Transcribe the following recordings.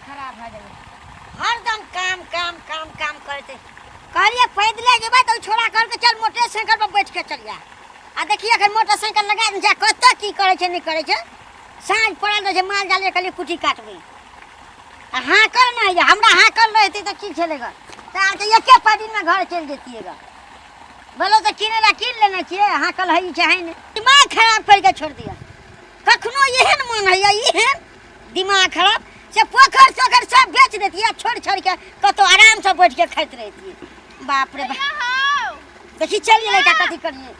खराब भए गेलै। हरदम काम काम काम काम करते। कहलिए पैदले जेबै तऽ ओ छोड़ा कहलकै चल मोटरसाइकिल पर बैठ के चल जा। आ देखिए अखन मोटरसाइकिल लगा देने छै, कतऽ की करै छै नहि करै छै। साँझ पड़ल रहै छै, माल जाल कहलिए कुट्टी काटबै। आ हाँकल नहि होइए, हमरा हाँकल रहितै तऽ की छलै गऽ, तऽ आर तऽ एके पाइ दिनमे घर चलि जैतियै गऽ। बोलो तऽ किनै लए कीन लेने छियै, हाँकल हइ छै हइ नहि। दिमाग खराब करिके छोड़ि दिअ। कखनो एहन मन होइए, एहन दिमाग खराब से पोखरि सोखरि सब बेच देतियै, छोड़ि छोड़िके कतहु आरामसँ बैठके खाइत रहितियै। बाप रे बाप, देखी चलि गेलै। कथी करियै,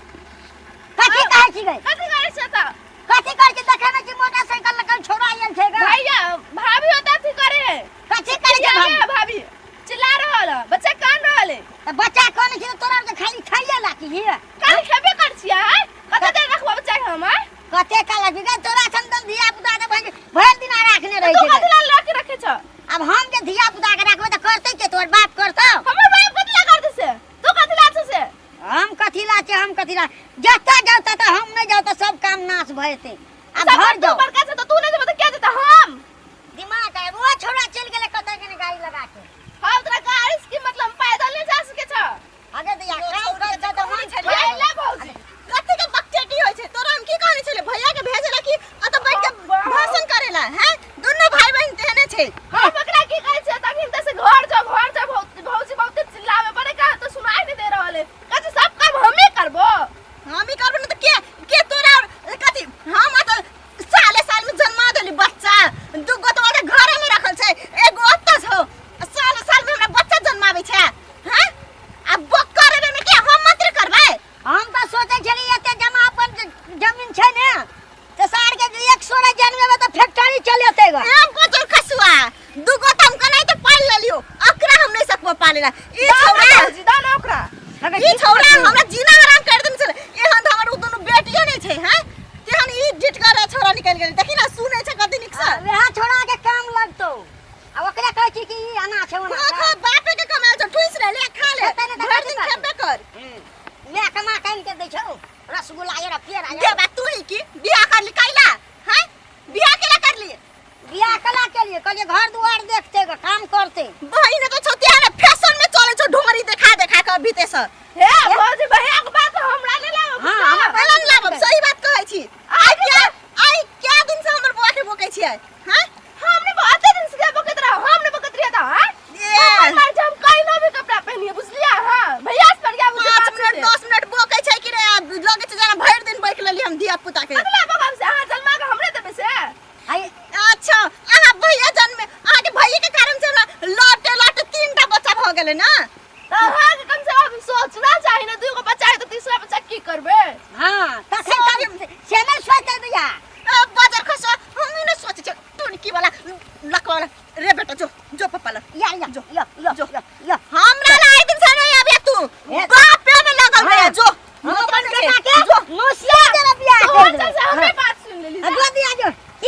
कथी कहै छी गै? कथी करै छै तऽ? कथी करै छी? देखै नहि छी मोटरसाइकिल लऽ कऽ छोड़ा आयल छै गै। भैया भाभी होता अथी करे है। कथी करै छै चिल्लावे भाभी? है भाभी चिल्ला रहल है, बच्चा कान रहल है। तऽ बच्चा कोन छै? तोरा आरके खाली खाइए ला की हिये? कान खेबे कर छियै आँय? कते देर रखबो बच्चा के हम आँय? कते काल रखबी गै? तोरा एखन दम धिया पुता के भरि भरि दिना राखने रहै तू छै गै। कथी ला लऽ के रखे छ? आब हम जे धिया पुता के राखबै तऽ करतै के? तोहर बाप करतौ? हमर बाप कथी ला करतै से? तू कथी ला छ से? हम कथी ला छै, हम कथी ला? जतऽ जाउ ततऽ, हम नहि जाउ तऽ सब काम नाश भऽ जेतै। आब सब घर तू जाउ। बड़का छ तऽ तू नहि जेबे तऽ के जेतै हम? दिमाग आब ओ छोड़ा चलि गेलै कतऽ गेलै गाड़ी लगा के। हम तोरा गाड़ी से की मतलब, हम पैदल नहीं जा सके छ। अगे दैया काम कर छ तऽ हम छलियै। भैया भौजी कथी के बकचेटी होइ छै? तोरा हम की कहने छलियै भैया के भेजे ला कि अतऽ बैठ के भाषण करेला? हैं, दुनू भाई बहिन तेहने छै। हम ओकरा की कहै छियै तखन तऽ से घर जाओ घर जाओ, भौजी भौजी बहुते चिल्लावे पड़े का तो सुनाई नहीं दे रहल है। कहै छै सब काम हमे करबो। हम ही करबो न तऽ के के तोरा कथी? हम अतऽ साले साल में जन्मा देली बच्चा, दूगो तो ओतऽ घरे में रखल छै, एगो ओतऽ छौ। साले साल में हमरा बच्चा जन्माबै छै हैं, आ बक करे में के हम मात्र करबै? हम तऽ सोचै छलियै एते जमा अपन जमीन छै ने तऽ सार के जे एक सोरे जन्मेबै तऽ फैक्ट्री चलेतै ग। ए बचल खसुआ, दूगो तऽ हम कनाहिते तो पाल लेलियो, अकरा हम नहीं सकबो पाले ला। ई छौड़ा भौजी दा ना ओकरा। ई छौड़ा हमरा जीना हराम कर देने छलै। एहन तऽ हमर उ दुनू बेटियो नहीं छै हैं, तेहन ई डिटगर छौड़ा निकलि गेलै। देखी ना सुनै छै कते नीक से। वएह छौड़ा के काम लगतौ आ ओकरे कहै छी कि ई एना छै ओना खा छै। खा, बापे के कमायल छौ, ठुसि रह ले, खा ले। खेतै नहि तऽ भरि कथी दिन करतै? खेबे कर। मैं कमा के आनि के दै छौ रसगुल्ला ये पेड़ा ये। देबा तू ही की बियाह कर ली कैला हैं? बियाह केला कर ली? बियाह कला के लिए कहलिए घर दुआर देखते ग, काम करते। बहिन तो छौ तेहन फैशन में चले छौ, ढोंगरी देखा देखा के बीते से। हे भौजी, भैया के बात हमरा नहीं लाबो। हाँ, हमरा पहला नहीं लाबब। सही बात कहै छी। आइ क्या आइ क्या दिन से हमर बौआ के बोकै छियै हैं? हमने बहुते दिन से बकत रहा, हमने बकत रहा था हां। ए हमर जब कहीं ना भी कपड़ा पहनिए बुझलिया। हां भैया से पर गया मुझे 5 बात मिनट से। 10 मिनट बोकै छै कि रे, आब लगै छै जेना भरि दिन बैठ लेली हम धिया पुता के। अगला बाबा से अहाँ जन्मा के हमरे देबे से। आई अच्छा, अहाँ भैया जन्मे अहाँके भैया के कारण से हमरा लौटे लौटे 3 टा बच्चा भऽ गेलै ना।